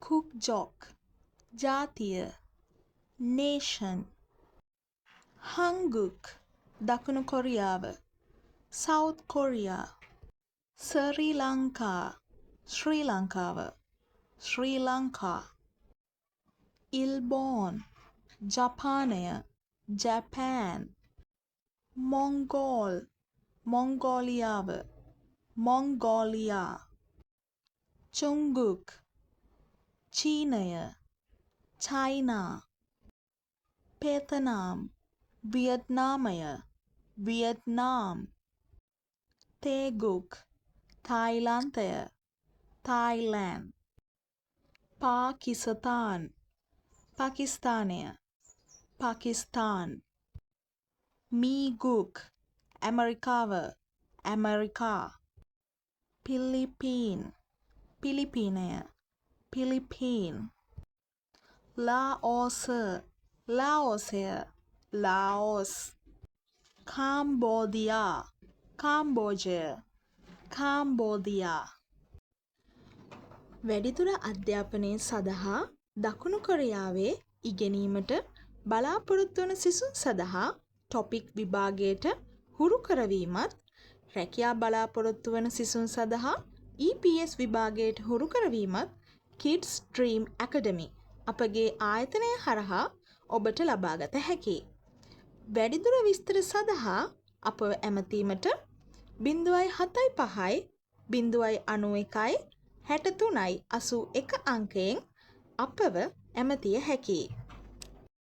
කුක්ජොක්, ජාතිය, නේෂන්. හංගුක්, දකුණු කොරියාව, සවුත් කොරියා. ශ්‍රී ලංකා, ශ්‍රී ලංකාව, ශ්‍රී ලංකා. ඉල්බෝන්, ජපානය, ජැපෑන්. මොංගෝල්, මොංගෝලියාව, මොංගෝලියා. චුංගුක්, චීනය, චයිනා. පේතනාම්, වියට්නාමය, වියට්නාම්. තේගුක්, තායිලන්තය, තායිලෑන්ඩ්. පාකිසතාන්, පාකිස්තානය, පාකිස්තාන්. මීගුක්, ඇමරිකාව, ඇමරිකා. පිලිපීන්, පිලිපීනය, පිලිපීන්. ලාඕස, ලාඕසය, ලාඕස්. කාම්බෝදියා, කාම්බෝජය, කාම්බෝදියා. වැඩිදුර අධ්‍යාපනය සඳහා දකුණු කොරියාවේ ඉගෙනීමට බලාපොරොත්තු වන සිසුන් සඳහා ටොපික් විභාගයට හුරු කරවීමත්, රැකියා බලාපොරොත්තු වන සිසුන් සඳහා EPS විභාගයට හුරු කරවීමත් කිඩ්ස් ඩ්‍රීම් ඇකඩමි අපගේ ආයතනය හරහා ඔබට ලබාගත හැකියි. වැඩිදුර විස්තර සඳහා අපව ඇමතීමට 075 091 63 81 අංකයෙන් අපව ඇමතිය හැකියි.